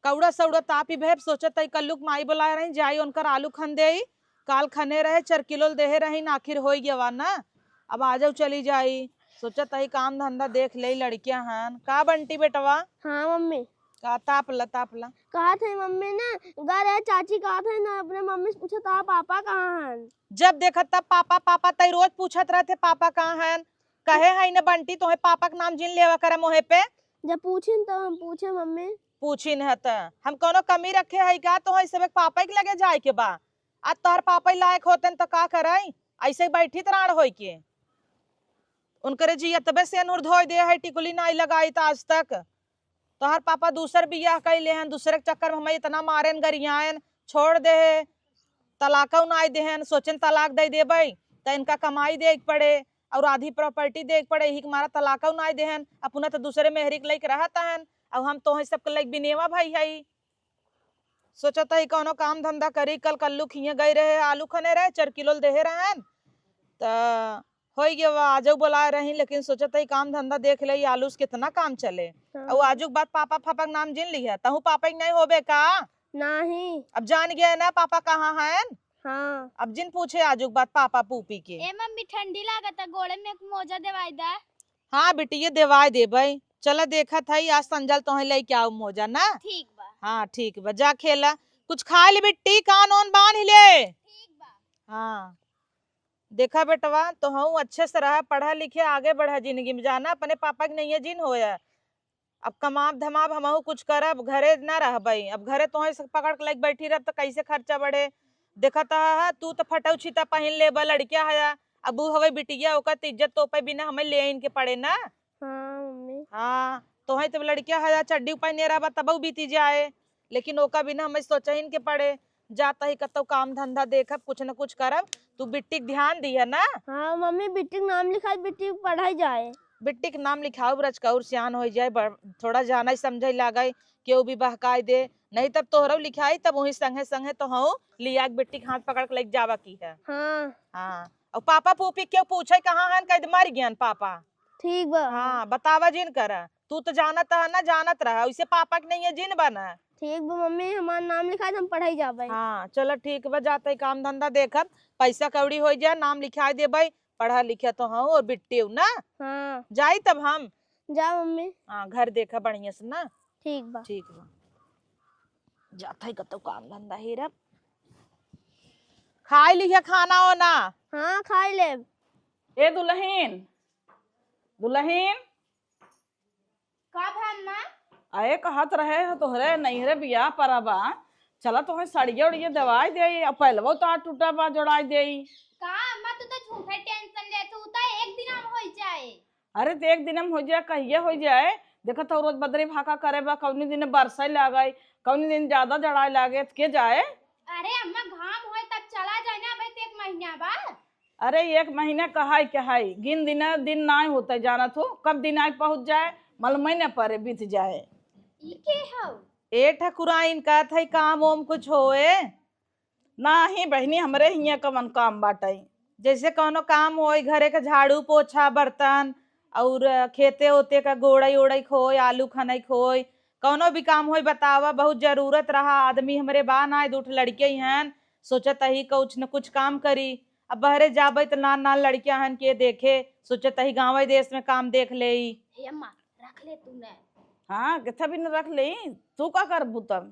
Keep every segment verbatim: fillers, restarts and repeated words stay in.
कौड़ा सौड़ा तापी भेब, सोचत हई कल्लू क माई बोलाए रही, जाई उनकर आलू खन देई। काल खने रहे, चार किलो देहे रही, आखिर होई गवा ना, अब आ जाऊ चली जाई। सोचत हई काम धंधा देख लेई, लड़कियां हन। का बंटी बेटवा? हाँ मम्मी। का ताप ला, ताप ला। कहत है मम्मी ना, गा रहे चाची कहत है ना, अपने मम्मी से पूछत है पापा कहाँ हन? जब देखत तब पापा पापा, तई रोज पूछत रहते पापा कहाँ हन। कहे है न बंटी, तोहे पापा के नाम जिन लेवा करे मुँहे पे। जब पूछिन तो हम पूछे मम्मी। पूछिन है त हम कौनो कमी रखे है का? तोहे सब एक पापा के लगे जाए के बा। आज तोहर पापा ही लायक होतेन त का करई? ऐसे ही बैठी त राड़ होई के। उनकरे जियतबे से नूर धोई दे है, टिकुली नाई लगाई त आज तक। तोहर पापा दूसर बियाह कइ लेहन, दूसरे के चक्कर में हमें इतना मारेन गरियाएन, छोड़ दे है, तलाकौ नाई देहन, सोचेन तलाक दे देबै त इनका कमाई दे के पड़े और आधी प्रॉपर्टी दे के पड़े, यही के मारा तलाकौ नाई देहन। अपना तो दूसरे मेहरी के लइके रहत हन, अब हम तोहे सबके लइके बिनेवा भई हई। सोचत हई कौनो काम धंधा करी। कल कल्लू खिए गई रहे, आलू खने रहे, चार किलो देहे रहन, त होई गवा, आजौ बोलाए रही, लेकिन सोचत हई काम धंधा देख ले, आलू से कितना काम चले। हाँ। और आजू के बाद पापा फापा के नाम जिन लिया, तहू पापा के नहीं होबे का? नहीं। अब जान गए ना पापा कहाँ हैं? हाँ। अब जिन पूछे आजू के बाद पापा पूपी के। ए मम्मी, ठंडी लागत है, गोड़े में एक मोजा देवाई दा। हाँ बिटिया, देवाई देबै। चला देखत हई, आज संजल तोहे लइके आऊ मोजा ना। ठीक बा। हाँ ठीक बा, जा खेला, कुछ खा ले बिट्टी, कान ओन बांध ले। ठीक बा। हाँ। देखा बेटवा, तोहू अच्छे से रहा, पढ़ा लिखे, आगे बढ़ा जिंदगी में, जाना अपने पापा के नैया जिन होया। अब कमाब धमाब, हमहू कुछ करब, घरे ना रहबई। अब घरे तोहे से पकड़ के लइके बैठी रहब त कैसे खर्चा बढ़े? देखत ह, तू त फटौ छिता पहिन लेबा, लड़किया हया, अब ऊ हवे बिटिया, ओकर त इज्जत तोपे बिना हमें ले आइन के पड़े ना। हाँ मम्मी। हाँ, तोहे त लड़किया हया, चड्डी पहिने रहबा तबौ बीती जाए, लेकिन ओका बिना हमें सोचहिन के पड़े। जात ही कतौ काम धंधा देखब, कुछ न कुछ करब। तू बिट्टी के ध्यान दिया ना। हाँ मम्मी, बिट्टी के नाम लिखाई, बिट्टी के पढ़ाई जाए। बिट्टी के नाम लिखाऊ, रचकौर सियान होइ जाए, बड़-, थोड़ा जाने समझे लागे, केहू भी बहकाई दे, नहीं तब तोहरौ लिखाई, तब वही संगे संगे तोहू लिया के बिट्टी के हाथ पकड़ के लइके जावा की है। हाँ। हाँ, और पापा पूपी केहू पूछे कहाँ हन, कह दे मर गयन पापा। ठीक बा। हाँ, बतावा जिन करा। तू तो जानत ह ना, जानत रहा, वैसे पापा के नहीं है, जिन बना। ठीक बा मम्मी, हमार नाम लिखा दे, हम पढ़ाई जाबे। हाँ, चलो ठीक बा, जाते काम धंधा देखब, पैसा कौड़ी हो जाए, नाम लिखाई देबे, पढ़ा लिखा तो हूँ और बिट्टी हूँ ना। हाँ। जाई तब हम। जा मम्मी। हाँ, घर देखा बढ़िया से ना। ठीक बा। ठीक बा। जात है कतौ काम धंधा हेरब। खाई लिहे खाना ओना? हाँ, खाई लेब। ए दुलहिन, दुलहिन। का भा अम्मा? अरे कहत रहे ह तोहरे नैहरे बियाह परा बा, चला तोहे सड़िया उड़िया देवाई देई, अब पहलवो तो टूटा बा, जोड़ाई देई। का अम्मा, तू तो झूठे टेंशन लेत हू, त एक दिन हम होई जाए। अरे त एक दिन हम हो जाए, कहिए हो जाए, देखत हो रोज बदरी भाका करे बा, कौनी दिन बरसाई लागे, कौनी दिन ज्यादा जड़ाई लागे, त के जाए? अरे अम्मा, घाम होए तब चला जाए ना, अबे तो एक महीना बा। अरे एक महीना कहाई कहाई, गिन दिन, दिन नाय होते, जानत हो कब दिन आके पहुँच जाए, मालूम न पड़े, बीत जाए। ई के हौ? ए ठकुराइन, कहत है काम ओम कुछ होए? नाही बहिनी, हमरे हियाँ कवन काम बाटइ? जैसे कौनो काम होई, घरे के झाड़ू, पोछा, बर्तन, और खेते ओते का गोड़ई ओड़ई क होई, आलू खनई क होई, कौनो भी काम होई, बतावा, बहुत जरूरत रहा। आदमी हमरे बा ना, दू ठो लड़के ही हन, सोचत ही कुछ न कुछ काम करी। अब बहरे जाबे त नान नान लड़कियां हन के देखे, सोचत ही गाँवे देश में काम देख लेई। हे अम्मा, रख ले तू ने। हाँ, किथा भी न रख लेई, तू का करबू तब?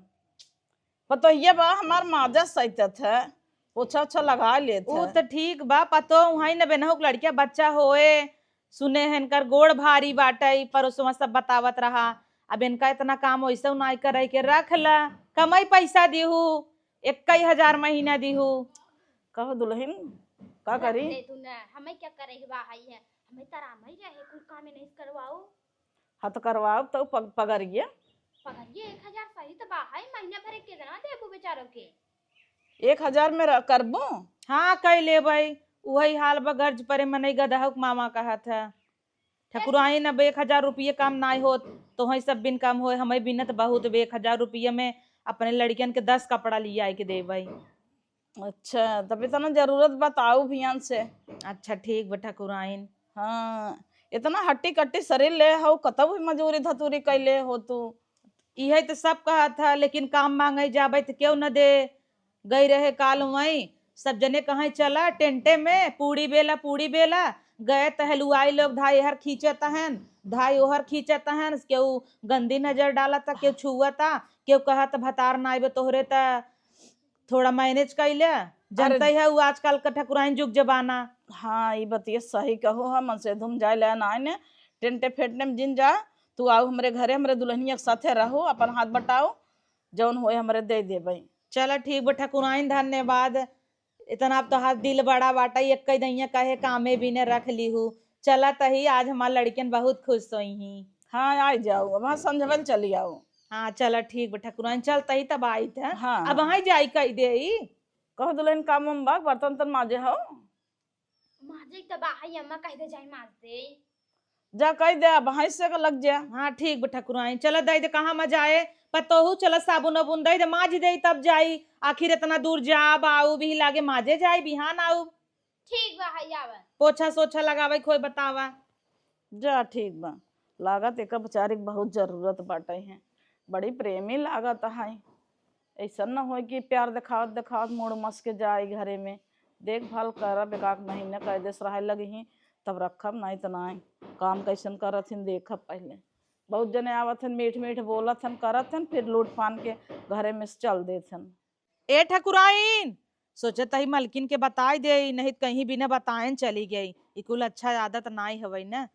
पतोहिया बा हमार माजा सैतत है, पोछा ओछा लगा लेत ऊ है। त ठीक बा, पतो उहाँ न बेनहु के लड़किया बच्चा होए, सुने हैं इनकर गोड़ भारी बाटई, परोसवा सब बतावत रहा। अब इनका इतना काम वैसे नाई करे के, रख ला, कमाई पैसा दिहू, इक्कीस हजार महीना दिहू। कहो दुलहिन, का रख करी? ले तू ना, हमें क्या करे ही बा हई है, हमें त आराम ही रहे, कुल काम नहीं करवाओ। हाँ, त करवाओ त पग-, पगरिए। पगरिए एक हजार सही त बा, हाय, महीना भरे केतना देबू बेचारो के? एक हजार में र-, करबू? हाँ, कई लेबई। उहई हाल बा, गर्ज परे मनई गदहक मामा कहत है। ठकुराइन, अब एक हजार रुपये काम नाय होत, तोहई सब बिन काम होए, हमई बिनत बहुत बे, एक हजार रुपये में अपने लड़कियन के दस कपड़ा लियाए के देबई। अच्छा, तब इतना जरूरत बताऊ भियान से। अच्छा, ठीक बा ठकुराइन। हाँ, इतना हट्टी कट्टी शरीर ले हो, कतौ भी मजूरी धतूरी कैले हो तू। इहे त सब कहत ह, लेकिन काम मांगे जाबे त केहू न दे। गई रहे काल वहीं, सब जने कहे चला टेंटे में पूड़ी बेला, पूड़ी बेला। गए त हलुआई लोग धाई एहर खींचत हन, धाई ओहर खींचत हन, केहू गंदी नजर डालत, केहू छुअता, केहू कहत भतार ना आइबे तोहरे त थोड़ा मैनेज कइले। अरे जानते है वो आजकल का ठकुराइन जुग जमाना। हाँ, ई बतिया सही कहो है, मन से धुम जाए ले ना आने, टेंटे फेंटने में जिन जा, तू आऊ हमरे घरे, हमरे दुल्हनिया के साथे रहो, अपन हाथ बटाओ, जौन होए हमरे दे देबे। चला ठीक बा ठकुराइन, धन्यवाद। इतना अब तोहार दिल बड़ा बाटा, एक कई दइया कहे कामे बिने रख लीहू। चला तही, आज हमार लड़कियन बहुत खुश होई ही। हाँ, आई जाओ, अब हाँ संझवल चली आओ। हाँ, चला ठीक बा ठकुराइन, चल तही तब आई थे। हाँ, अब हाँ। हाँ जाई कई दे ई। कहो दुल्हन काम वाम बा, बर्तन तन माजे हो। माजे त बा, हाय अम्मा कह दे जाई माज दे। जा कह दे, अब हाय से का लग जा। हाँ, ठीक बा ठकुराइन, चला दई दे कहाँ मजाए, पतोहू चला साबुन उबुन दई दे, माज दे तब जाई, आखिर इतना दूर जाब आऊ भी लागे माजे जाई, बिहान आऊ। ठीक बा, हाय आवा। पोछा सोछा लगावे कोई बतावा। जा ठीक बा, लागत एक बेचारी के बहुत जरूरत बाटे है, बड़ी प्रेमी लागत है। ऐसन न होए कि प्यार देखावत देखावत मूड़ मस के जाए घरे में। देखभाल करब, एक आध महीना कैदेस रहे लगी ही, तब रखब, नहीं तो नहीं। काम कैसन करत हिन देखब पहले। बहुत जने आवत हन, मीठ मीठ बोलत हन, करत हन, फिर लूट फान के घरे में से चल देत हन। ए ठकुराइन, सोचत ही मलकिन के बताई दे, नहीं तो कहीं बिना बतायन चली गई। ई कुल अच्छा आदत नाई हवई न।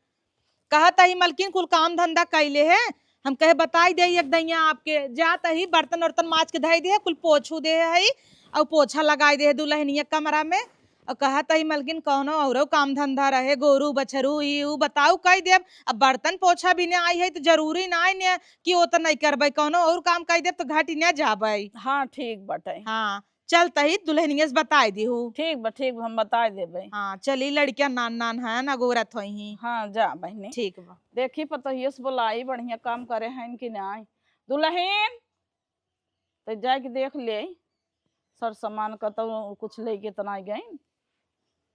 कहत ही मलकिन कुल काम धंधा कैले है, हम कहे बताई दे एक दैया आपके। जात ही बर्तन उर्तन माज के धई दे है, कुल पोछू दे है, और पोछा लगाई दे है दुल्हनिया कमरा में। और कहत ही मलकिन कौनो औरो काम धंधा रहे, गोरू बछरू ई ऊ बताऊ कई देब। अब बर्तन पोछा बिने आई है तो जरूरी नाई ने कि वो तो नहीं करबे, कौनो और काम कई देब तो घाटी न जाबे। हाँ, ठीक बटे। हाँ, चल तही दुल्हनिया से बताई दीहू। ठीक बा, ठीक बा, हम बताई देबे। हाँ, चली लड़कियां नान नान है ना, गोरत होई ही। हाँ, जा बहिनी। ठीक बा। देखी पतोहिए से बोलाई, बढ़िया काम करे हैं कि नाई। दुल्हन, तो जाके देख ले, सर सामान कतौ कुछ लेके त ना गई,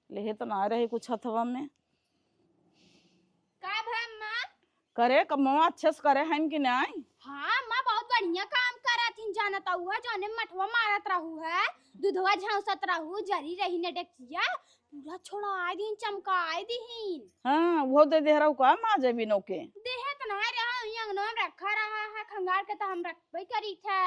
लेहे त ना रहे कुछ हथवा में। का भा अम्मा? करे कमवा अच्छे से करे हैं कि नाई? हाँ अम्मा, बहुत बढ़िया काम करत हिन, जानत हुआ जौने मठवा मारत रहू है, दूधवा झौंसत रहू, जरी रही ने डेकचिया, पूरा छोड़ाए दीन, चमकाए दीन। हाँ, वो दे दे रहू का माजे बिनो के? देहे त ना रहा, ई अंगनवा में रखा रहा है, खंगार के त हम रखबे करी थे।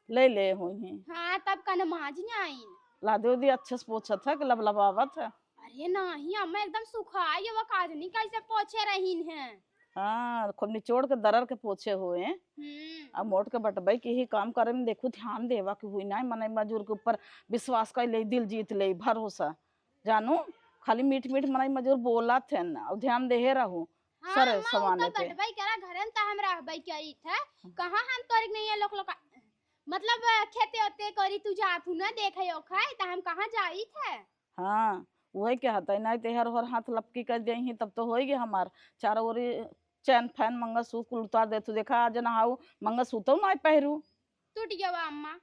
ले ले होई हैं। हाँ, तब कन माज आइन। लादे उदी अच्छे से पोछत है कि लबलबावत है? अरे नाही अम्मा, एकदम सुखाई, वो काजनी कैसे पोछे रहीन हैं। हाँ, खूब निचोड़ के दरर के पोछे हुए। हम्म। अब मोट के बटबई के ही काम करे में देखू, ध्यान देवा के हुई ना, मनई मजूर के ऊपर विश्वास कर ले, दिल जीत ले, भरोसा। जानू, खाली मीठ मीठ मनई मजूर बोलत है ना, और ध्यान देहे रहू। हाँ, सर अम्मा, सामाने उनका पे। बटबई करा घरे में त हम रहबई करी थे। हम्म। कहाँ हम तोरिक नहीं है लोक लोका, मतलब, खेते ओते करी तू जात हूँ ना, देखे ओखे, त हम कहाँ जाई थे? हाँ, उहे के हतै, नाहीं ते हर हर हाथ लपकी कर देही, तब तो होई गे हमार। चारों ओरी चैन फैन मंगलसूत्र कुल उतार दे। तू देखा, आज नहाऊ, मंगलसूत्र नाहीं पहिरू। टूट गया अम्मा।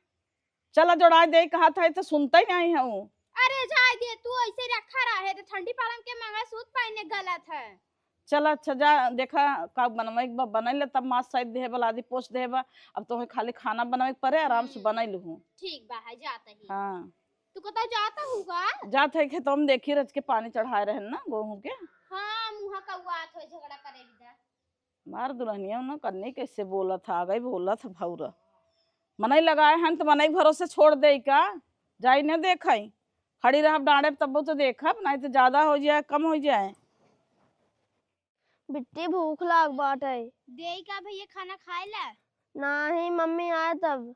चला जोड़ाई दे, कहा था, तो सुनता ही नहीं है वो। अरे जाए दे, तू ऐसे रखा रहे, तो ठंडी पालम के मंगलसूत्र पहने गलत है। चला, अच्छा, जा, देखा, का बनवाई के बा, बनाई ले, तब मास साइड देहे बा, लादी पोछ देहे बा। अब तोहे खाली खाना बनावे के परे, आराम से हम्म। बनाई लूहू। ठीक बा, है, जात ही। हाँ। तू कतौ जात हूँ का? जात है खेतवा में, देखी रच के पानी चढ़ाए रहन ना गोहूँ के। हाँ, मुँहा कौआत हो, झगड़ा करे बिदा। मार दुल्हनिया ना कन्ने कैसे बोलत है, आ गई बोलत है भौरा। मनई लगाए हन तो मनई के भरोसे छोड़ देई का? जाई न देखई। खड़ी रहब डाँड़े पे तब्बो तो देखब, नाहीं तो ज्यादा होइ जाए, कम होइ जाए। बिट्टी भूख लाग बाटे। देई का भैया खाना खाए ला? नाहीं, मम्मी आए तब।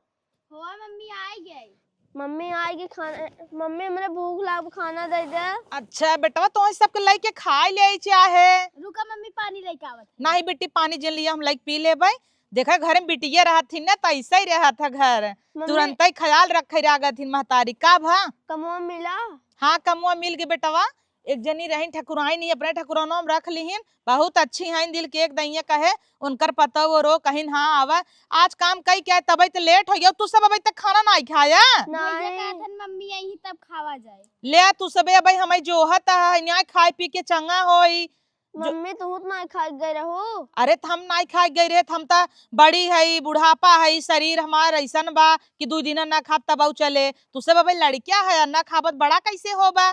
हो मम्मी आए गई। मम्मी आए के खाना, मम्मी हमरे भूख लाग, खाना दे दे। अच्छा बेटवा, तो सबके लइके खाए ले आई चाहे। रुका मम्मी, पानी लेके आवत है। नाहीं बेटी, पानी जिन लिया हम लइके पी लेबै। देखा घरे में बिटिया रहत थी ना, त ऐसा ही रहत है घर। मम्मी। तुरंत ही ख्याल रखे लागत थी महतारी का भा। कमवा मिला? हाँ, कमवा मिल गई बेटवा। एक जनी रहीन ठकुराइन ही, अपने ठकुरनवा में रख लिहिन, बहुत अच्छी हैं, दिल के एक दइया कहे, उनकर पतौ वो रो कहिन, हाँ आवा, आज काम कई क्या तबई त लेट हो गया, तू सब अबई तक खाना नाहीं खाया। भैया नाहीं। कहत हन मम्मी आई तब खावा जाए। ले आ तू सबे अबई हमई जोहत है, न्याय खाए पी के चंगा होई, मम्मी, तू तो नाई खाए गए रहो। अरे, त हम नाई खाए गए रहे, त हम त बड़ी है, बुढ़ापा है, शरीर हमार ऐसन बा कि दुइ दिन ना खाब तब चले। तू सब अबे लड़किया है, ना खाबत बड़ा कैसे होबा?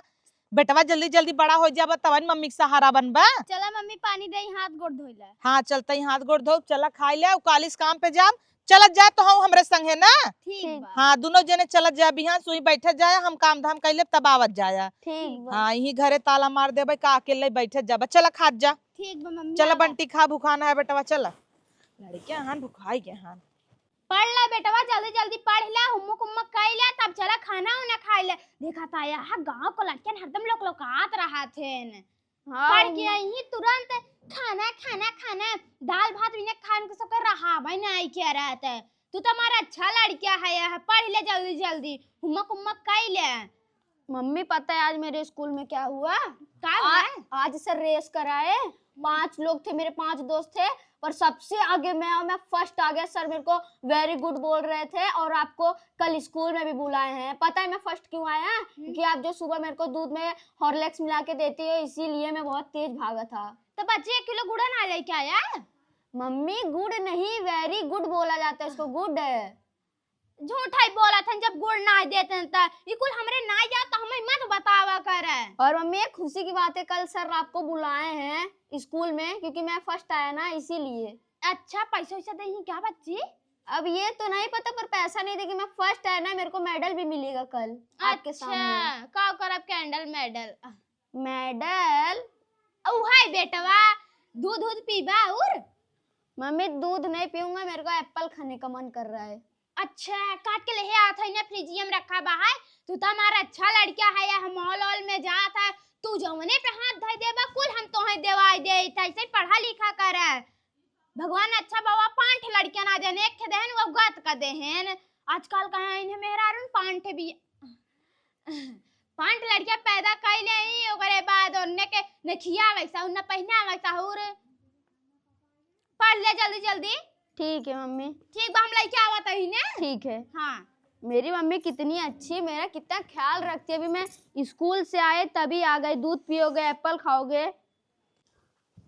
बेटवा जल्दी जल्दी बड़ा हो जाबा, तब न मम्मी के सहारा बनबा। चला मम्मी, पानी दे, हाथ गोड़ धोइला। हाँ, चलते ही हाथ गोड़ धो, चला खाई ले, कालिस काम पे जाब। चलत जाए तो हम हमरे संगे ना। ठीक बा। हाँ, दुनो जने चलत जाए, बिहान सुई बैठत जाए, हम काम धाम कैले तब आवत जाए। ठीक बा। हाँ, यही घरे ताला मार देबे, का अकेले बैठत जाबा। चला खात जा। ठीक बा मम्मी, चला आवा। बंटी, खा, भुखाना है बेटवा, चला। लड़के हन, भुखाई गए हन। पढ़ ला बेटवा, जल्दी जल्दी पढ़ ला, homework उमवर्क कई ला, तब चला खाना उना खाई ला। देखा ताया, हाँ, गाँव को लड़कियन हरदम लोक लोकात रहत हैं। हाँ, पढ़ के मम्मी। आई ही तुरंत खाना, खाना, खाना, दाल भात बिना खान के सबके रहावे नाई के रहत है। तू तो हमारा अच्छा लड़किया है, यह पढ़ ले जल्दी जल्दी, homework उमवर्क कई ले। मम्मी, पता है आज मेरे स्कूल में क्या हुआ? का आ-, हुआ? आज सर रेस कराए, पांच लोग थे, मेरे पांच दोस्त थे, पर सबसे आगे मैं, और मैं फर्स्ट आ गया। सर मेरे को वेरी गुड बोल रहे थे, और आपको कल स्कूल में भी बुलाए हैं। पता है मैं फर्स्ट क्यों आया? हम्म। क्योंकि आप जो सुबह मेरे को दूध में हॉर्लिक्स मिला के देती हो, इसीलिए मैं बहुत तेज भागा था। तो बच्चे एक किलो गुड़ ना लेके आया? मम्मी, गुड़ नहीं, वेरी गुड बोला जाता है इसको, गुड। झूठा ही बोलत हन, जब गुड़ नाई देत हन त। ई कुल हमरे नाई जात त हमें मत बतावा करे। और मम्मी, एक खुशी की बात है, कल सर आपको बुलाए हैं स्कूल में, क्योंकि मैं फर्स्ट आया ना, इसीलिए। अच्छा, पैसा वैसा देही क्या बच्ची? अब ये तो नहीं पता, पर पैसा नहीं देगी, मैं फर्स्ट आया ना, मेरे को मेडल भी मिलेगा कल आपके सामने। अच्छा, का करब कैंडल मेडल? मेडल? उहाई बेटवा, दूध दूध पीबा और? मम्मी, दूध नहीं पीऊंगा, मेरे को एप्पल खाने का मन कर रहा है। अच्छा, काट के लेहे आत है ना, फ्रिजिया में रखा बा है। तू तो हमारा अच्छा लड़का है, या हम मॉल ऑल में जात है, तू जवने पे हाथ धई देबा, कुल हम तोहे देवाई देत है। ऐसे ही पढ़ा लिखा कर। भगवान अच्छा बाबा, पांच ठे लड़कियां ना देन, एक ठे देहन, वो गत का देहन। आजकल कहाँ इन्हें मेहरारून पांच ठे भी पांच लड़कियां पैदा कई ले ही, ओकरे बाद उनने के न खिया वैसा, न पहना वैसा, और पढ़ ले जल्दी जल्दी। ठीक है मम्मी। ठीक बा, हम लेके आवत ही ने। ठीक है। हाँ। मेरी मम्मी कितनी अच्छी, मेरा कितना ख्याल रखती है। अभी मैं स्कूल से आए तभी आ गई, दूध पियोगे, एप्पल खाओगे।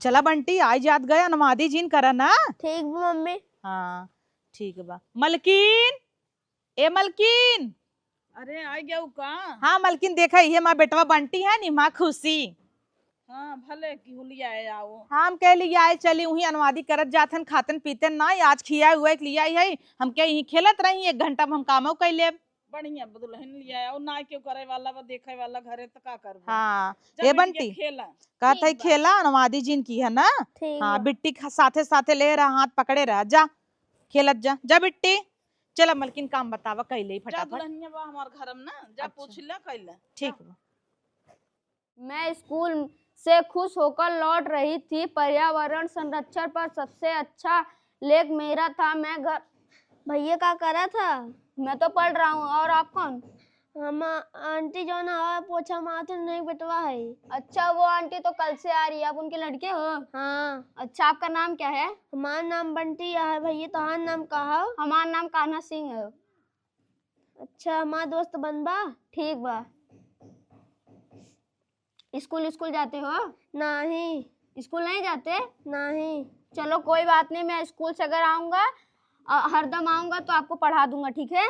चला बंटी, आई जात गए, अनवादी जिन करा ना। ठीक बा मम्मी। हाँ, ठीक बा। मलकिन, ए मलकिन। अरे, आ गया का? हाँ मलकिन, देखा, ये माँ बेटवा बंटी है नी, माँ खुशी। हाँ, भले कि हुलिया है, आओ। हाँ, हम कह लिया है, चली उही अनवादी करत जात हन, खातन पीतन ना, आज खिया हुआ एक लिया है, हम कह यहीं खेलत रही, एक घंटा में हम कामो कर लेब। बढ़िया दुल्हन लिया है, और ना केहू करे वाला बा, देखे वाला घरे, त का करबो? हाँ, जा ए बेटिया, बंटी, खेला। कहत है ठीक बा। खेला, अनवादी जिन की है ना? ठीक हाँ, बा। बिट्टी खा-, साथे साथे ले रहा, हाथ पकड़े रहा, जा खेलत जा, जा बिट्टी। चल अब मलकिन काम बतावा, कैले जा फटाफट। दुल्हनिया बा हमार घर में ना, जा अच्छा। पूछ ले कैले। ठीक जा। बा। मैं स्कूल से खुश होकर लौट रही थी। पर्यावरण संरक्षण पर सबसे अच्छा लेख मेरा था। मैं घर भैया का करा था? मैं तो पढ़ रहा हूँ, और आप कौन? हम आंटी जो ना हवा पोछा मारते नहीं बेटवा है। अच्छा, वो आंटी तो कल से आ रही है, आप उनके लड़के हो? हाँ। अच्छा, आपका नाम क्या है? हमारा नाम बंटी है भैया, तोहार नाम का है? हमारा नाम कान्हा सिंह है। अच्छा, हमार दोस्त बनबा? ठीक बा। स्कूल, स्कूल जाते हो? नहीं। स्कूल नहीं जाते? नहीं। चलो, कोई बात नहीं, मैं स्कूल से अगर आऊँगा, अ, हरदम आऊँगा तो आपको पढ़ा दूँगा, ठीक है?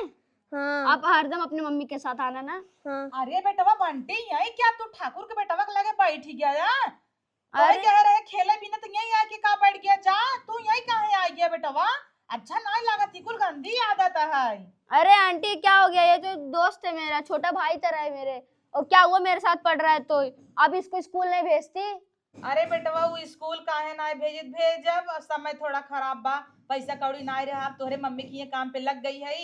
हाँ। आप हरदम अपने मम्मी के साथ आना ना। हाँ। अरे बेटवा बंटी, यही क्या तू ठाकुर के बेटवा के लगे बैठ गया या? तोहे अरे कहे रहे खेले भी ना, तो यही आके का बैठ गया? जा, तू यही काहे आ गया बेटवा? अच्छा नाई लागत, ई कुल गंदी आदत है। अरे आंटी, क्या हो गया? ये तो दोस्त है मेरा, छोटा भाई तरह है मेरे, और क्या हुआ, मेरे साथ पढ़ रहा है तो? अब इसको स्कूल नहीं भेजती? अरे बेटवा, वो स्कूल काहे ना भेजत? भेजब, समय थोड़ा खराब बा, पैसा कौड़ी ना रहा। अब तोहरे मम्मी की ये काम पे लग गई है,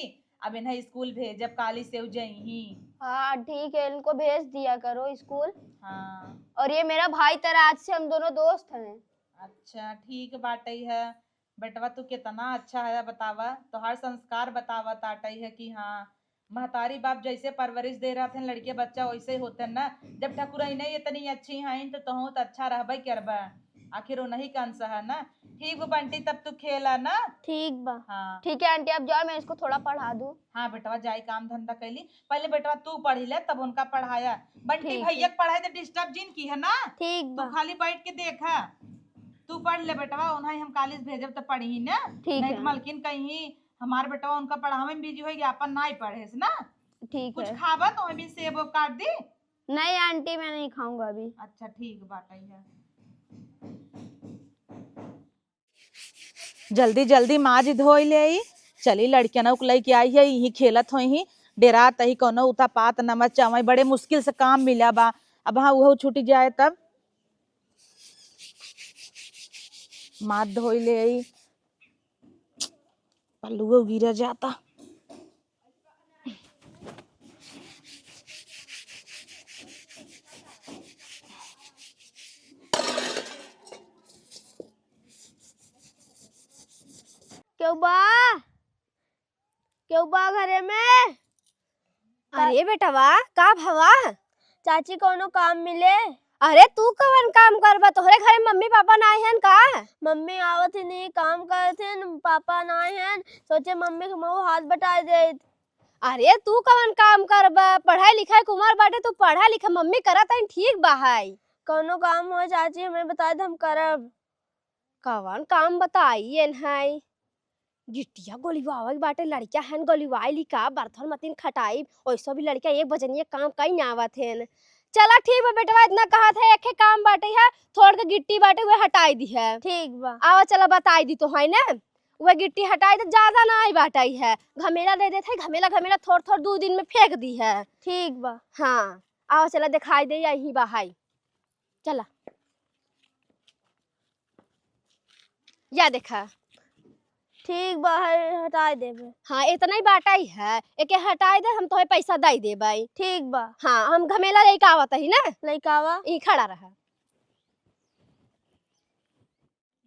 अब इन्हें स्कूल भेजब, काली से उ जइही। हाँ ठीक है, इनको भेज दिया करो स्कूल। हाँ। और ये मेरा भाई तरह, आज से हम दोनों दोस्त हैं। अच्छा ठीक बाटे है बेटवा, तू कितना अच्छा है, बतावा, तोहार संस्कार बतावा ताटे है कि हाँ, महतारी बाप जैसे परवरिश दे रहत हैं लड़के बच्चा वैसे ही होते हैं ना। जब ठकुरइने इतनी अच्छी हैं तो तोहूँ तो अच्छा रहबे करबा। आखिर उन्हीं का अंश है ना। ठीक बा बंटी, तब तू खेला ना। ठीक बा। हाँ। ठीक है आंटी, अब जाओ, मैं इसको थोड़ा पढ़ा दूँ। हाँ बेटवा, जाई काम धंधा कैली। पहले बेटवा तू पढ़ी ले, तब उनका पढ़ाया। बंटी ठीक भैया है। के पढ़ाई दे, disturb जिन की है ना। ठीक तू बा। खाली बैठ के देखा। तू पढ़ ले बेटवा, उन्हें हम college भेजब त पढ़ी ना। ठीक नहीं है। तो मलकिन कहीं हमार बेटवा उनका पढ़ावे में busy होई, आपन नाई पढ़ेस ना। ठीक कुछ है। खाबा तो हमें सेब ओब काट दी। नहीं आंटी, मैं नहीं खाऊंगा अभी। अच्छा ठीक बात है। जल्दी जल्दी माज धोई ले आई। चली लड़कियन के लइके आई है, यहीं खेलत होई ही, डेरात ही कौनो उता पात नमच चावई, बड़े मुश्किल से काम मिला बा। अब हाँ उहो छूटी जाए तब। माज धोई ले आई। पल्लुओ गिरा जाता। केहू बा? केहू बा घरे में? का- अरे बेटवा, का भवा? चाची, कौनो काम मिले? अरे तू कवन काम करबा? तोहरे घरे मम्मी पापा नाई हन का? मम्मी आवत ही नहीं, काम करत हन, पापा नाई हन, सोचे मम्मी के मऊ हाथ बटाई देत। अरे तू कवन काम करबा? पढ़ाई लिखाई के उमर बाटे, तू पढ़ा लिखा, मम्मी करत हन, ठीक बा है। कौनो काम हो चाची, हमें बताई दे, हम करब। कवन काम बताई एन है? गिट्टिया गोलिवावे के बाटे, लड़किया हन गोलिवाई ली का, बर्तन मतिन खटाई, ओइसो भी लड़किया एक बजनिया काम कई ना आवत हन। चला ठीक बा बेटवा, इतना कहत है, एके काम बाटे है, थोड़ के गिट्टी बाटे, उहे हटाई दी है। ठीक बा। आवा चला बताई दी तो है ना, उहे गिट्टी हटाई दे, ज्यादा ना आई बाटे है, घमेला दे देत है, घमेला घमेला थोड़ थोड़ दू दिन में फेंक दी है। ठीक बा। हाँ, आवा चला दिखाई दे, यही बा है। चला। या देखा। ठीक बा, है, हटाई देबे। हाँ, इतना ही बाटा ही है, एके हटाई दे, हम तोहे पैसा दई देबे। ठीक बा। हाँ, हम घमेला लेके आवत ही ना। लेके आवा। ई खड़ा रहा।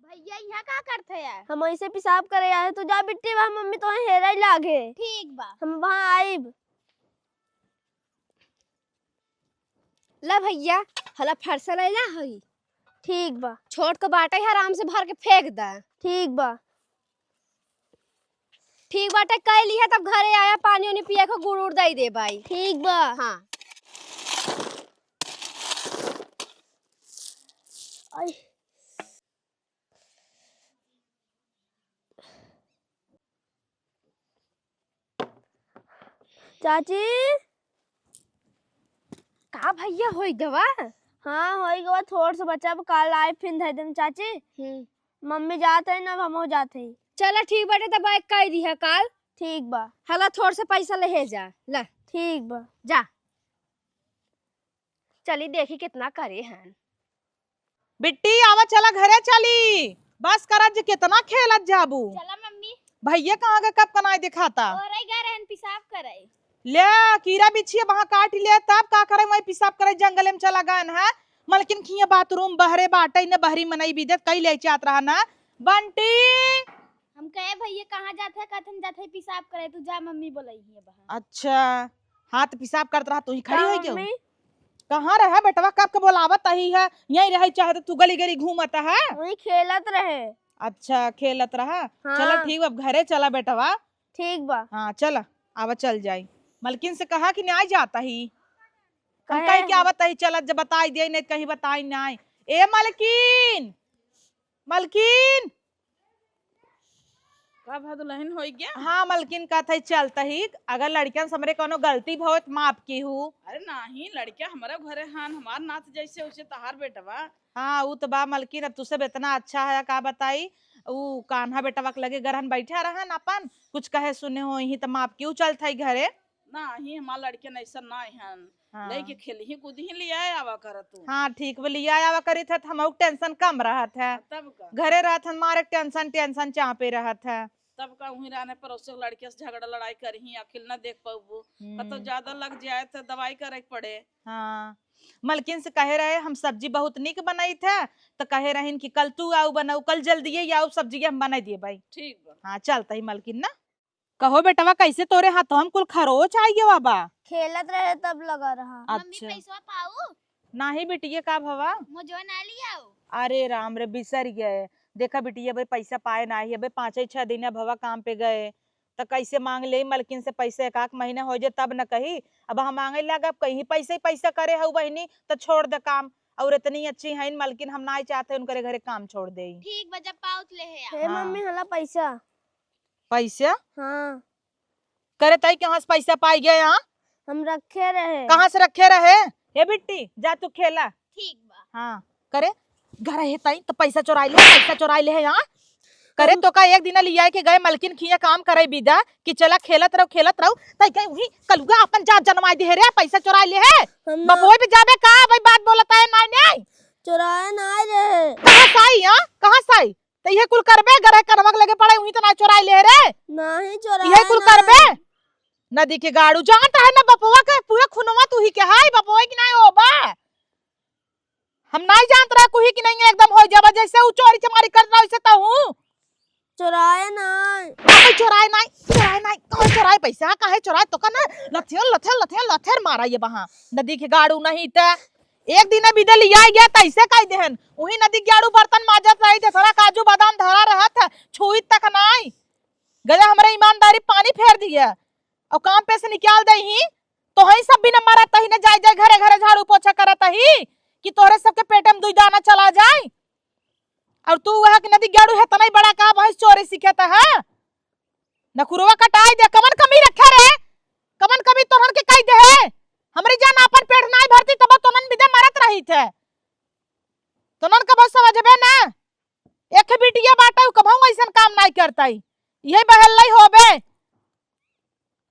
भैया, यहाँ का करत है यार? हम ऐसे पेशाब करे आए, तू जा बिट्टी बा, मम्मी तोहे हेराई लागे। ठीक बा। हम वहाँ आइब। ला भैया, हला फरसा ले ला हई। ठीक बा। छोट के बाटे है, आराम से भर के फेंक दा। ठीक बा। ठीक बाटे, कई लिहा, तब घरे आया, पानी उनी पिया के गुड़ उड़ दई देबे। ठीक बा। हाँ। आई। चाची। का भैया, होई गवा? हाँ, होई गवा, थोड़ से बचा बा, काल आए फिर धर देम चाची। हम्म। मम्मी जात है ना, हमहू जात है। चला ठीक बाटे, तब एक कई दिहा काल। ठीक बा। हला थोड़ से पैसा लेहे जा, ला। ठीक बा। जा। चली देखी कितना करे हन। बिट्टी, आवा चला घरे चली। बस करत जे कितना खेलत जाबू। चला मम्मी। भैया कहाँ के कब कनाई दिखाता? ओरे गए रहन पेशाब करे। ले, कीड़ा बिछिया वहाँ काट ले, तब का करे वहीं पेशाब करे जंगले में चला गए है। मलकिन खिया बाथरूम बहरे बाटे न, बहरी मनई बिदत कई ले चाहत रहा ना। बंटी। हम कहे भैया कहाँ जात है, कहत हम जात है पेशाब करे, तू जा मम्मी बोलई है बहा। अच्छा, हाँ तो पेशाब करत रहा, तू ही खड़ी का होई क्यों? मम्मी? कहाँ रहे बेटवा, कब के बोलावत अही है, यहीं रहे चाहे तो तू गली गली घूमत है। वही खेलत रहे। अच्छा, खेलत रहा। हाँ। चला ठीक बा, अब घरे चला बेटवा। ठीक बा। हाँ, चला, आवा चल जाई। मलकिन से कहा कि नाई जात ही। हम कहे कही के हैं। आवत ही, चला जब बताई दे, नहीं कहीं बताई नाई। ए मलकिन, मलकिन। का भा दुलहिन होई गया? हाँ, मलकिन कहत ही चलत ही, अगर लड़कियन से हमरे कौनो गलती भवत माफ किहू। अरे नाही, लड़किया हमारे घरे हन, हमार नात जैसे उसे तहार बेटवा। हाँ, उ त बा मलकिन, अब तुसे इतना अच्छा है, का बताई, उ कान्हा बेटवा के लगे गरहन बैठा रहन अपन, कुछ कहे सुने होइहीं त माफ किहू चलत ही घरे। नाही, हमार लड़कियन ऐसा नाही हन। हाँ। लेके खेलही कूदही लिया आवा कर तू। हाँ, ठीक बा, लिया आवा करित है त हमहू के tension कम रहत है। तब का? घरे रहत हन, मारे tension, tension चापे रहत है। तब का उहीं रहने पड़ोसी के लड़किया से झगड़ा लड़ाई करही, अखिल ना देख पउबू। हम्म। कतौ ज्यादा लग जाए त दवाई करे के पड़े। हाँ, मलकिन से कहे रहे हम सब्जी बहुत निक बनइत है, त कहे रहिन कि कल तू आउ बनाउ, कल जल्दिए आउ, सब्जी हम बनाई दिए भाई। ठीक बा। हाँ, चलत ही मलकिन ना। कहो बेटवा, कैसे तोरे हाथवा में कुल खरोच आइ गवा बा? खेलत रहे तब लगा रहा। मम्मी, अच्छा। पैसवा पाऊ? नाही बिटिया, का भवा? मुझे ना लियाओ। अरे राम रे, बिसर गए। देखा बिटिया, अबे पैसा पाए नाही, अबे पाँचे छह दिन भवा काम पे गए, त कैसे मांग ले मलकिन से पैसा? एक आध महीना हो जाए तब न कही। अब हम मांगे लाग, अब कहीं पैसे ही पैसा करे हऊ बहिनी, त छोड़ दे काम। और इतनी अच्छी है मलकिन, हम नाई चाहते उनकरे घरे काम छोड़ दे। ठीक बा, जब पाउत ले है। हे हाँ। मम्मी, हला पैसा। पैसा? हाँ। करे तई कहाँ से पैसा पाई गए, हाँ? हम रखे रहे। कहाँ से रखे रहे? हे बिट्टी, जा तू खेला। ठीक बा। हाँ, करे, घर है तई तो पैसा चोराई ले, पैसा चोराई ले है, हाँ? करे हम तो का एक दिन लिया के गए मलकिन खिया काम करे बिदा कि चला खेलत रहो, खेलत रहो, तई कहीं वही कलुआ अपन जात जनमाई दे रे, पैसा चोराई ले है। हम ना बपुए पे जाबे का भाई, बात बोलता है, नाई, नाई। चोराए नाई रहे। कहाँ साई, हाँ? कहाँ साई? त इहे कुल करबे, गरह कनवा के लगे पड़े, उही त ना चोराई ले रे। नाही चोराए इहे कुल ना। करबे। नदी के गाड़ू, जानत है ना बपुआ के पूरा खुनवा तू ही के हाय, बपुआ की नाही होबा। हम नाही जानत रहा कुही की नाही, एकदम हो जाबा, जैसे उ चोरी चमारी करत रहा, वैसे त हूँ। चोराए नाही। अबे चोराए नाही, चोराए नाही, कहाँ चोराए पैसा, काहे चोराए? तो का ना लथेर, लथेर, लथेर, लथेर मारा ये बहाँ। नदी के गाड़ू नहीं त एक दिन बिदे लिया गया, तैसे कह देहन। उही नदी के गाड़ू बर्तन माजत रही थे, थोड़ा काजू बादाम धरा रहत है, छुई तक नाही। गया हमरे ईमानदारी पानी फेर दिया। और काम पे से निकाल दे ही, तो हई सब बिना मरत ही न जाए जाए घरे घरे झाड़ू पोछा करत ही कि तोहरे सबके पेटे में दुई दाना चला जाए। और तू वह के नदी गाड़ू है, तनाई बड़ा का भैंस चोरी सीखे त है। नखुरवा कटाई दे, कमन कमी रखे रे? कमन कमी तोहन के कही दे है? हमरी जान आपन पेट नाई भरती तब तोहन बिदे मरत रही थे। तोहन कबो समझबे ना। एक बिटिया बाटे, उ कबहू ऐसन काम नाई करताई। यही बहल्लई होबे।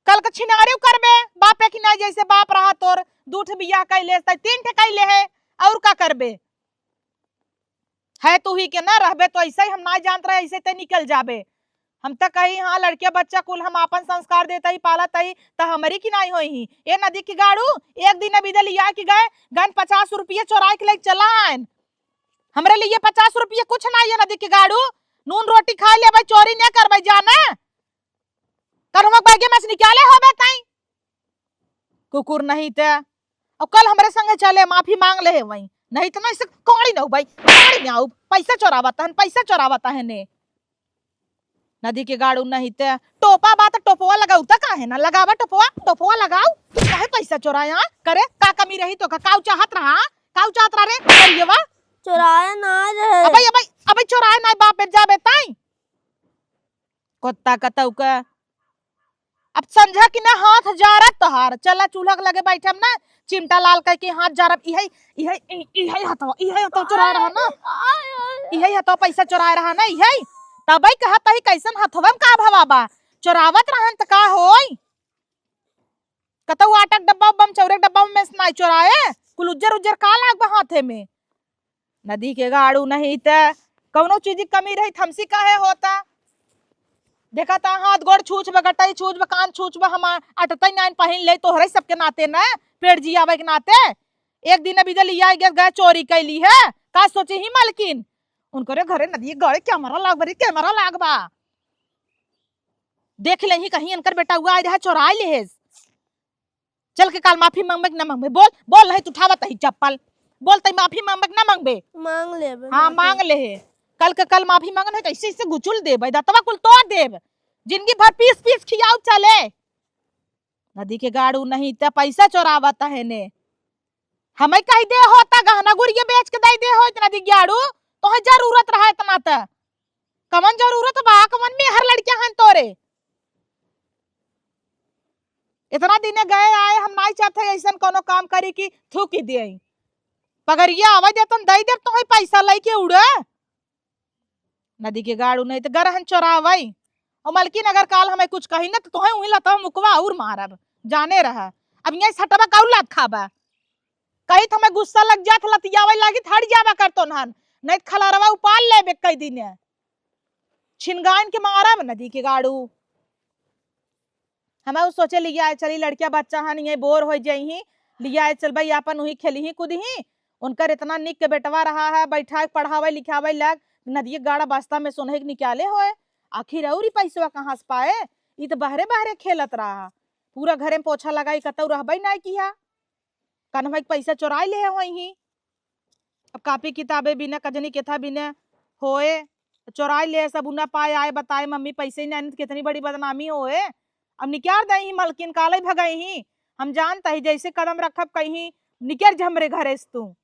कल के छिनारियो करबे, बापे की नाई, जैसे बाप रहा तोर, दू ठे बियाह कई ले, तै तीन ठे कई ले है, और का करबे? है तू ही के ना रहबे तो ऐसे ही हम ना जानत रहे, ऐसे ते निकल जाबे। हम त कही हाँ लड़किया बच्चा कुल हम आपन संस्कार देत ही, पालत ही, त हमरी की नाई होई ही। ए नदी की गाड़ू, एक दिन अभी दे लिया कि गए, गन पचास रुपये चोराई के लेके चला आयन। हमरे लिए पचास रुपये कुछ नाई है नदी की गाड़ू, नून रोटी खाई लेबे, चोरी न करबे जाने। कनवा बैगे में से निकाले होबे ताई। कुकुर नहीं ते। और कल हमरे संगे चले, माफी मांग ले है वहीं। नहीं तो ना इसे कौड़ी ना हो भाई, कौड़ी ना हो। पैसा चोरावत हन, पैसा चोरावत है ने। नदी के गाड़ू नहीं ते। टोपा बा त टोपवा लगाऊ त काहे ना? लगावा टोपवा, टोपवा लगाऊ। काहे पैसा चोराए, हाँ? करे, का कमी रही तो का? काऊ चाहत रहा? काऊ चाहत रहा रे? करिएवा? चोराए ना रहे। अबे, अबे, अबे चोराए ना बाप बेट जाबे ताई। कुत्ता कतऊ का। अब संझा की ना हाथ जारत तोहार। चला चूल्हा के लगे बैठम ना, चिमटा लाल कह के हाथ जारब। इहे, इहे, इ-, इहे हथवा, इहे हथवा चोराए रहा ना। इहे हथवा पैसा चोराए रहा ना, इहे। तबे कहत ही कैसन हथवा में का भवा बा। चोरावत रहन त का होई? कतऊ आटा के डब्बा उब्बा में, चौरे के डब्बा में से नाई चोराए, कुल उज्जर उज्जर का लाग बा हाथे में? नदी के गाड़ू नहीं त कौनो चीज की कमी रही, हमसी काहे होता? देखा ता हाथ गोड़ छूछ बा, गटई छूछ बा, कान छूछ बा, हमार अटतई नाइन पहिन ले तोहरे सबके नाते न, पेट जियावे के नाते। एक दिन अभी दे लिया गया, गया चोरी कैली है, का सोची ही मलकिन? उनकरे घरे नदी गाड़े कैमरा लाग बा रे, कैमरा लाग बा। देख लेही कहीं इनकर बेटा हुआ आए रहा चोराए लेहेस। चल के काल माफी मांगबे कि ना मांगबे? बोल, बोल, नहीं तो उठावत ही चप्पल। बोल, तई माफी मांगबे कि ना मांगबे? मांग लेबे, हाँ, माफी। मांग ले हे। कल के कल माफी मांगन है तो ऐसे, ऐसे गुचुल देबे, दतवा कुल तोड़ देब। जिंदगी भर पीस पीस खियाऊ चले। नदी के गाड़ू नहीं त पैसा चोरावत है ने। हमें कही दे होता, गहना गुरिया बेच के दे दे होत नदी गाड़ू, तोहे जरूरत रहा इतना त। कवन जरूरत बा? कवन मेहर लड़किया हन तोरे? इतना दिने गए आए, हम नाई चाहते ऐसन कोनो काम करी कि थूकी देई। पगरिया आवे दे तन दई देब तोहे पैसा लइके उड़े। नदी के गाड़ू नहीं त गरहन चोरावई। और मलकिन अगर काल हमें कुछ कही ना त तोहे उही लतवा मुकवा और मारब। जाने रहा। अब यही सटवा का और लात खाबा। कही त हमें गुस्सा लग जात, लतियावे लागी, हट जाबा कर तोनहन। नहीं त खलरवा उपाल लेबे कई दिने। छिनगाइन के मारब नदी के गाड़ू। हमें उ सोचे लिया आए चली लड़किया बच्चा हन, ये बोर हो जाई ही, लिया आए चल भाई अपन उही खेली ही कूदी ही। उनकर इतना निक के बेटवा रहा है, बैठा के पढ़ावे लिखावे लग, नदिए गाड़ा बस्ता में सोनहे के निकाले होए। आखिर और ई पैसवा कहाँ से पाए? ई त बहरे बहरे खेलत रहा, पूरा घरे में पोछा लगाई कतऊ रहबे नाई किया। कन्हवा के पैसा चोराई ले होई ही। अब कापी किताबे बिना, कजनी केथा बिना होए, चोराई ले सब, उना पाए आए बताए, "मम्मी पैसे ही नहीं आने, तो कितनी बड़ी बदनामी होए।" अब निकार दई ही मलकिन, काले भगई ही। हम जानता ही, जैसे कदम रखब कहीं, निकर जा हमरे घरे से तू।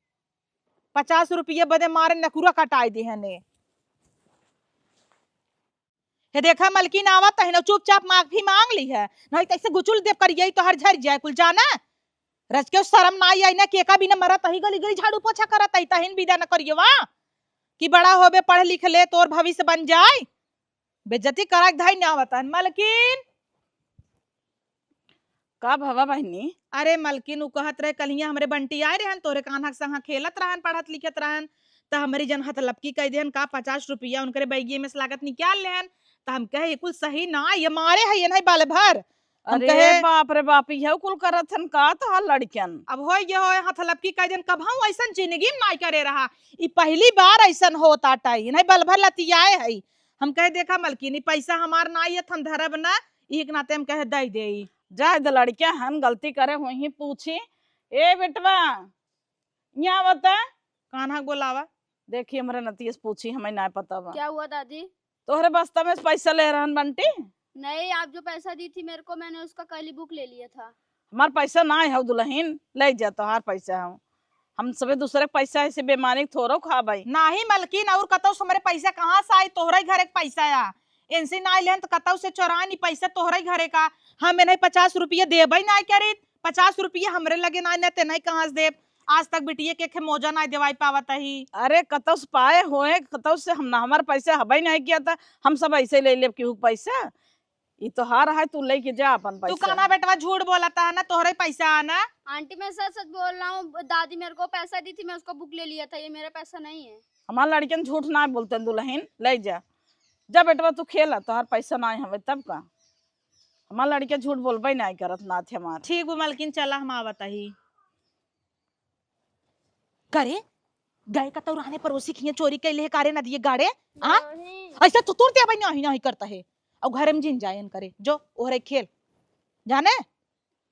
पचास रुपये बदे मारे नकुरा कटाई दे हने। हे देखा मलकिन आवत ही ना, चुपचाप माफी मांग ली है, नहीं तो ऐसे गुचुल देव करिए तो हर झर जाए कुल जाना। रज के शर्म ना आई ना, केका बिना मरत ही, गली गली झाड़ू पोछा करत ही, तहिन विदा न करिए वा कि बड़ा होबे, पढ़ लिख ले, तोर भविष्य बन जाए। बेइज्जती करा के धाई ना आवत हन मलकिन। का भवा बहिनी? अरे मलकिन, उ कहत रहे, कलिया हमरे बंटी आए रहन, तोरे कान्हा के संग खेलत रहन, पढ़त लिखत रहन, त हमरी जन हथलपकी कह देहन का, पचास रुपया उनकरे बैगिए में से लागत निकाल लेहन। त हम कहे, "ये कुल सही ना, ये मारे है, ये नहीं बाले भर।" हम अरे कहे, बाप रे बाप, यह कुल करत हन का तोहार लड़कन? अब होई गए होए हथलपकी कह देहन, कबहूँ ऐसन जिंदगी में नाई करे रहा, ई पहली बार ऐसन होत आटा, ये नहीं बल भर लतियाए है। हम कहे, "देखा मलकिन, ई पैसा हमार ना आई है, हम धरब ना।" ई के नाते हम कहे, "दई देई।" जाए द लड़किया हन, गलती करे होई, पूछी। ए बेटवा, यहाँ बता। कान्हा के बोलावा। देखी, हमरे नतिया से पूछी, हमें ना पता बा। क्या हुआ दादी? तोहरे बस्ता में से पैसा ले रहन बंटी? नहीं, आप जो पैसा दी थी मेरे को, मैंने उसका कल ही बुक ले लिया था। हमार पैसा ना है दुल्हन, ले जा, तोहार पैसा है। हम सबे दूसरे के पैसा ऐसे बेमानी के थोड़ो खाबई। नाही मलकिन, और कतौ से हमरे पैसा कहाँ से आई? तोहरे घरे के पैसा आ, इनसे ना लेहन त कतौ से चोरान ई पैसा तोहरे घरे का। हम इन्हें पचास रुपये देबई ना करीत, पचास रुपये हमरे लगे ना, ना ते नहीं कहाँ से देब। आज तक बिटिये के खे मोजा ना देवाई पावत ही। अरे कतौ से पाए होए, कतौ से हम ना, हमार पैसा हबई नहीं किया था, हम सब ऐसे ले लेब केहू के पैसा। ई तोहार है, तू लेके जा अपन तू पैसा। काना बेटवा झूठ बोलता है ना, तोहरे पैसा आना। आंटी, मैं सच सच बोल रहा हूँ, दादी मेरे को पैसा दी थी, मैं उसका बुक ले लिया था, ये मेरा पैसा नहीं है। हमार लड़कन झूठ ना बोलते दुल्हन, ले जा। जा बेटवा तू खेला, तोहार पैसा ना हवे तब का। हमार लड़के झूठ बोलबे ना करत नाथ हमार। ठीक बा मलकिन, चला हम आवत ही। करे गए का तौराने पड़ोसी खिया चोरी कैले है कारे नदिये गाड़े? आ? नहीं। ऐसा तो तुरते अबे नहीं, नहीं करता है। और घरे में जिन जायन करे, जो ओहरे खेल। जाने?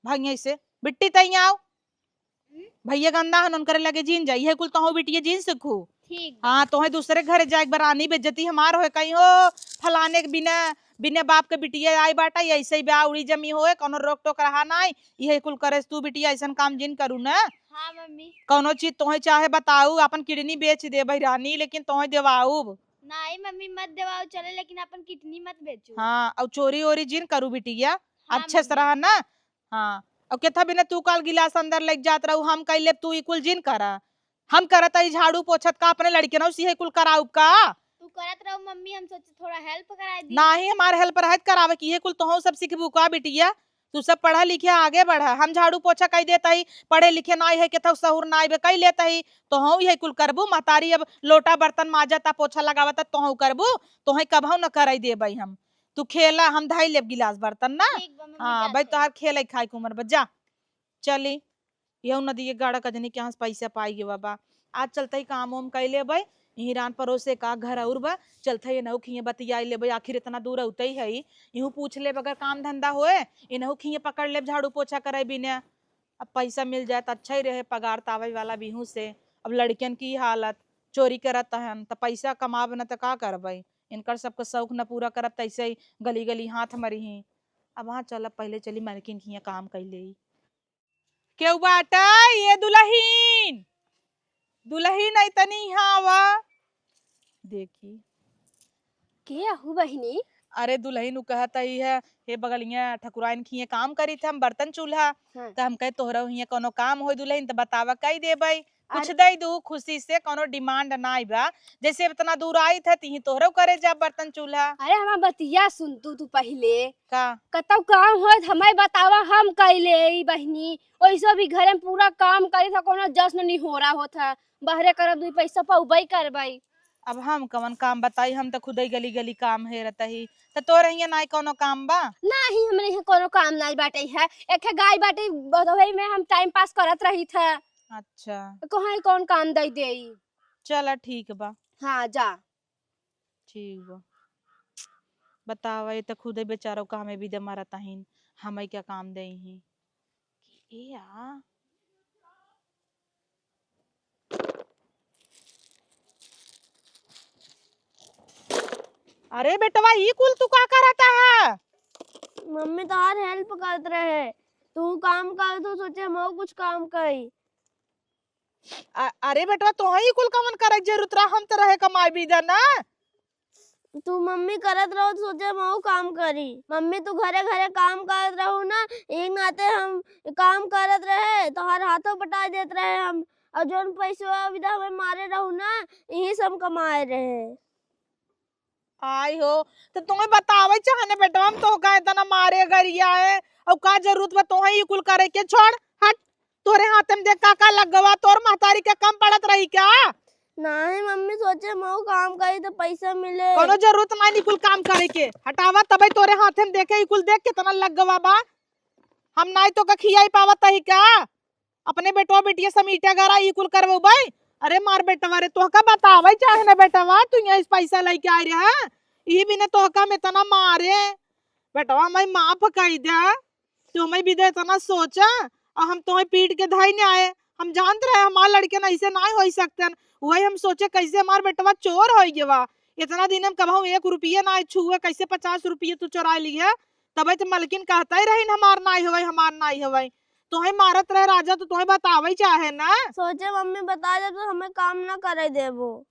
भागिया से, बिट्टी तई आओ। हम्म? भैया गंदा हन, उनकरे लगे जिन जाई। ये कुल तोहू बिटिया जिन सीखू। ठीक बा। हाँ, तोहे दूसरे घरे जाए के बा, रानी बेइज्जती हमार होए कहीं हो, फलाने के बिना, बिना बाप के बिटिया आई बाटा, ऐसे ही ब्याह उड़ी जमी होए, कोनो रोक टोक रहा नाई। इहे कुल करे से तू बिटिया ऐसन काम जिन करू ना। हाँ मम्मी। कौनो चीज तोहे चाहे बताऊ, अपन किडनी बेच देबई रानी, लेकिन तोहे देवाऊब। नहीं मम्मी, मत देवाऊ चले, लेकिन अपन किडनी मत बेचू। हाँ, और चोरी ओरी जिन करू बिटिया, हाँ अच्छे से मम्मी। रहा ना। हाँ, और केथा बिना तू काल गिलास अंदर लेके जात रहू, हम कह लेब तू ई कुल जिन करा। हम करत आई झाड़ू पोछत का, अपने लड़के ना उसी है कुल कराऊ का? तू करत रहो मम्मी, हम सोचे थोड़ा हेल्प कराई दी। नाही, हमार हेल्प रहत करावे की, ये कुल तोहू सब सीखबू का बिटिया? तू सब पढ़ा लिखे आगे बढ़ा, हम झाड़ू पोछा कई देत ही, पढ़े लिखे नाई है, केथौ सहूर नाई बे, कई लेत ही, तोहू ये कुल करबू? महतारी अब लोटा बर्तन माजता, पोछा लगावता, तोहू करबू? तोहे कबहू न करई देबई हम। तू खेला, हम धई लेब गिलास बर्तन ना। ठीक बा मम्मी, हाँ जात भाई, हई। तोहार खेले खाए के उम्र बा, जा। चली, यहू नदिये गाड़ा कजनी के यहाँ से पैसा पाई गवा बा। आज चलते ही काम वाम कई लेबे, यहीं रान परोसे का घर और बा, चलते ही इनहू खिए बतियाई लेबे, आखिर इतना दूर अउते ही है, इहू पूछ लेब अगर काम धंधा होए, इनहू खिए पकड़ लेब झाड़ू पोछा करे बिना। अब पैसा मिल जाए त अच्छा ही रहे, पगार त आवे वाला बिहू से। अब लड़कियन की हालत, चोरी करत हन त पैसा कमाब न त का करबे, इनकर सबके शौक न पूरा करब त ऐसे ही गली गली हाथ मरी ही। अब हाँ चलब, पहले चली मलकिन खिए काम कई लेई। केहू बाटे? ये दुलहिन, दुलहिन आई तनी यहाँ आवा। देखी। के आहू बहिनी? अरे दुलहिन, उ कहत ही है, हे बगलिया ठकुराइन खिए काम करी थे हम बर्तन चूल्हा, हाँ। त हम कहे तोहरा हियाँ कोनो काम होई दुलहिन त बतावा, कई देबई। कुछ अरे दे दू खुशी से, कोनो डिमांड नाई बा। जैसे इतना दूर आई थे, तिही तोहरो करे जा बर्तन चूल्हा। अरे हमार बतिया सुन तू, तू पहिले। का? कतौ काम होत हमें बतावा, हम कई लेई बहिनी। ओइसो भी घरे में पूरा काम करी था, कोनो जश्न निहोरा होत है। बहरे करब दुई पैसा पउबई करबई। अब हम कवन काम बताई, हम त खुदई गली गली काम हेरत ही। त तोरे हियाँ नाई कोनो काम बा? नाही, हमरे हियाँ कोनो काम नाई बाटे है। एक ठे गाय बाटे, बधवई में हम टाइम पास करत रही था। अच्छा। त कहाँ कौन काम दई देई? चला ठीक बा। हाँ, जा। ठीक बा। बतावा, ये त खुदे बेचारो कामे बिदे मरत हईन, हमई का काम देई ही। कि ए आ, अरे बेटवा, ई कुल तू का करत है? मम्मी तोहार help करत रहे, तू काम करत हो, सोचे हमहू कुछ काम करी। अ-, अरे बेटवा, तोहई कुल कवन करे के जरूरत रहा? हम त रहे कमाई बिदा ना। तू मम्मी करत रहो तो सोचे हमहू काम करी। मम्मी तू घरे घरे काम करत रहू ना, एक नाते हम काम करत रहे, तोहार हाथों बटाई देत रहे हम, और जौन पैसवा बिदा हमें मारे रहू ना, यही से हम कमाए रहे। आई हो, तो तुम्हें बतावे चाहे ना बेटवा, हम तोहका इतना मारे गरियाए, और का जरूरत बा तोहे ई कुल करे के? छोड़, हट, तोरे हाथे में देख का का लग गवा, तोर महतारी के कम पड़त रही का? नहीं मम्मी, सोचे हमहू काम करी तो पैसा मिले। कोनो जरूरत नहीं ई कुल काम करे के, हटावा, तबे तोरे हाथे में देखे ई कुल देख कितना लग गवा बा। हम नहीं तोका खियाई पावत ही का? अपने बेटवा बेटिया समीटे गरा ई कुल करवउबे? अरे मार बेटवा रे, तोहका बतावे चाहे ना बेटवा, तू यहाँ इस पैसा लेके आए रहे, हाँ? ई बिना तोहका हम इतना मारे। बेटवा, हमें माफ कई दे, तू हमें बिदा इतना सोचा, और हम तोहे पीट के धई न आए। हम जानत रहे हमार लड़के न ऐसे नाई होई सकतन, वही हम सोचे कैसे हमार बेटवा चोर होई गवा। इतना दिन हम कबहू एक रुपया नाई छुए, कैसे पचास रुपया तू चोराई लिहे? तबे तो मलकिन कहता ही रहीन हमार नाई होवई, हमार नाई होवई। तोहे मारत रहे राजा, तो तोहे बतावे चाहे ना। सोचे मम्मी बता दे तो हमें काम ना करे देबो।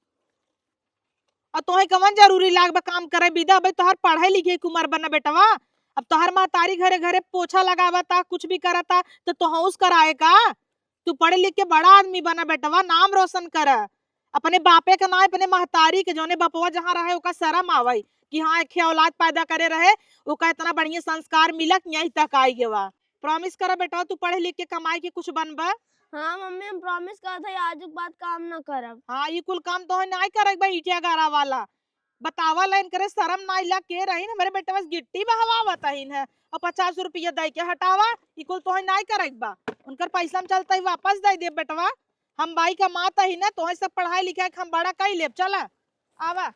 और तोहे कवन जरूरी लाग बा काम करे बिदा? अबे तोहर पढ़े लिखे के उम्र बा ना बेटवा। अब तोहर महतारी घरे घरे पोछा लगावता, कुछ भी करता, तो तोहउस कराए का? तू पढ़ लिख के बड़ा आदमी बना बेटवा, नाम रोशन कर। अपने बापे के ना, अपने महतारी के, जौने बपवा जहाँ रहे ओका शरम आवई कि हाँ, एक औलाद पैदा करे रहे, ओका इतना बढ़िया संस्कार मिला कि यहीं तक आई गवा। Promise करा बेटवा, तू पढ़ लिख के कमाई के कुछ बनबा। हाँ मम्मी, हम promise करत हई, आज के बाद काम ना करब। हाँ, ई कुल काम तोहे नाई करे के बा, ईटिया गारा वाला। बतावा ला इनकरे शरम नाई ला के रहीन, हमरे बेटवा से गिट्टी बहवावत हईन है, और पचास रुपया दे के हटावा, ई कुल तोहे नाई करे के बा। उनकर पैसा हम चलता ही वापस दे देब बेटवा। हम बाई कमात ही ना, तोहे सब पढ़ाई लिखाई के हम बड़ा कई लेब। चला, आवा।